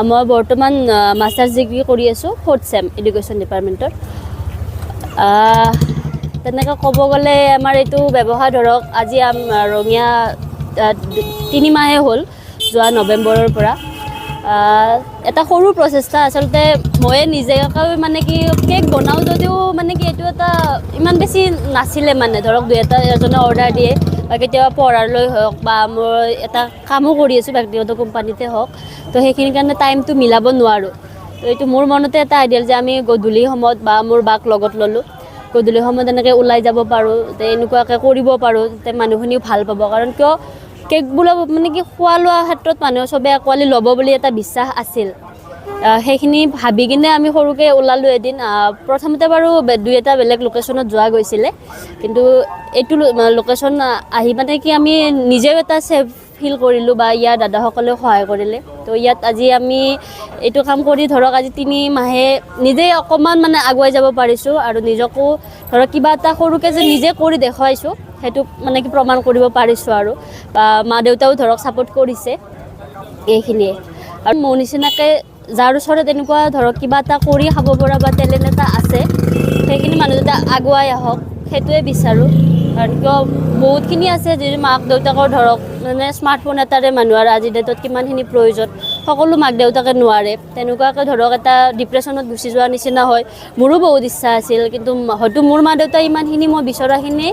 মই বৰ্তমান masters degree কৰি আছোঁ, ফ'ৰ্থ ছেম, এডুকেশ্যন ডিপাৰ্টমেণ্টত। তেনেকৈ ক'ব গ'লে আমাৰ এইটো ব্যৱসায় ধৰক আজি ৰঙিয়া 3 মাহে হ'ল, যোৱা নৱেম্বৰৰ পৰা। এটা সৰু প্ৰচেষ্টা আচলতে। ময়ে নিজেকৈ মানে কি কেক বনাওঁ যদিও মানে কি এইটো এটা ইমান বেছি নাছিলে। মানে ধৰক দুই এটা এজনে অৰ্ডাৰ দিয়ে বা কেতিয়াবা পঢ়ালৈ হওক বা মই এটা কামো কৰি আছোঁ ব্যক্তিগত কোম্পানীতে হওক, তো সেইখিনিৰ কাৰণে টাইমটো মিলাব নোৱাৰোঁ। তো এইটো মোৰ মনতে এটা আইডিয়া যে আমি গধূলি সময়ত বা মোৰ বাক লগত ল'লোঁ, গধূলি সময়ত এনেকৈ ওলাই যাব পাৰোঁ, তে এনেকুৱাকৈ কৰিব পাৰোঁ, তে মানুহখিনিও ভাল পাব। কাৰণ কিয় কেক বোলা মানে কি খোৱা লোৱাৰ ক্ষেত্ৰত মানুহে চবে আঁকোৱালি ল'ব বুলি এটা বিশ্বাস আছিল। সেইখিনি ভাবি কিনে আমি সৰুকৈ ওলালোঁ এদিন। প্ৰথমতে বাৰু দুই এটা বেলেগ লোকেশ্যনত যোৱা গৈছিলে, কিন্তু এইটো লোকেশ্যন আহি মানে কি আমি নিজেও এটা ছেফ ফিল কৰিলোঁ বা ইয়াৰ দাদাসকলেও সহায় কৰিলে। তো ইয়াত আজি আমি এইটো কাম কৰি ধৰক আজি 3 মাহে নিজেই অকণমান মানে আগুৱাই যাব পাৰিছোঁ আৰু নিজকো ধৰক কিবা এটা সৰুকৈ যে নিজে কৰি দেখুৱাইছোঁ, সেইটো মানে কি প্ৰমাণ কৰিব পাৰিছোঁ আৰু বা মা দেউতাও ধৰক ছাপোৰ্ট কৰিছে, এইখিনিয়ে। আৰু মোৰ নিচিনাকৈ যাৰ ওচৰত এনেকুৱা ধৰক কিবা এটা কৰি খাব পৰা বা টেলেণ্ট এটা আছে, সেইখিনি মানুহ যাতে আগুৱাই আহক, সেইটোৱে বিচাৰোঁ। কাৰণ কিয় বহুতখিনি আছে যি মাক দেউতাকৰ ধৰক মানে স্মাৰ্টফোন এটাৰে মানুহ আৰু আজিৰ ডেটত কিমানখিনি প্ৰয়োজন, সকলো মাক দেউতাকে নোৱাৰে। তেনেকুৱাকৈ ধৰক এটা ডিপ্ৰেশ্যনত গুচি যোৱাৰ নিচিনা হয়। মোৰো বহুত ইচ্ছা আছিল, কিন্তু হয়তো মোৰ মা দেউতাই ইমানখিনি মই বিচৰাখিনি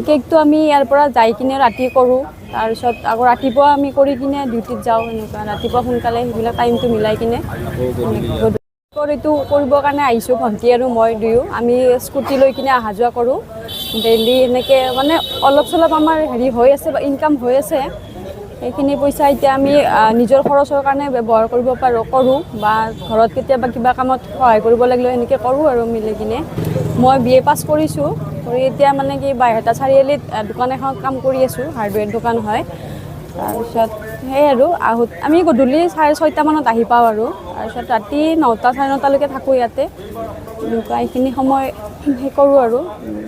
কেকটো আমি ইয়াৰ পৰা যাই কিনে ৰাতি কৰোঁ, তাৰপিছত আকৌ ৰাতিপুৱা আমি কৰি কিনে ডিউটিত যাওঁ। এনেকুৱা ৰাতিপুৱা সোনকালে সেইবিলাক টাইমটো মিলাই কিনে এইটো কৰিবৰ কাৰণে আহিছোঁ। ভণ্টি আৰু মই দুয়ো আমি স্কুটি লৈ কিনে অহা যোৱা কৰোঁ ডেইলি। এনেকৈ মানে অলপ চলপ আমাৰ হেৰি হৈ আছে বা ইনকাম হৈ আছে। সেইখিনি পইচা এতিয়া আমি নিজৰ খৰচৰ কাৰণে ব্যৱহাৰ কৰিব পাৰোঁ, কৰোঁ বা ঘৰত কেতিয়াবা কিবা কামত সহায় কৰিব লাগিলেও সেনেকৈ কৰোঁ আৰু মিলি কিনে। মই বি এ পাছ কৰিছোঁ, কৰি এতিয়া মানে কি বাইহাটা চাৰিআলিত দোকান এখনত কাম কৰি আছোঁ, হাৰ্ডৱেৰ দোকান হয়। তাৰপিছত সেই আৰু আহোঁ আমি গধূলি 6:30মানত আহি পাওঁ আৰু তাৰপিছত ৰাতি 9টা 9:30লৈকে থাকোঁ ইয়াতে। এনেকুৱা এইখিনি সময় সেই কৰোঁ আৰু।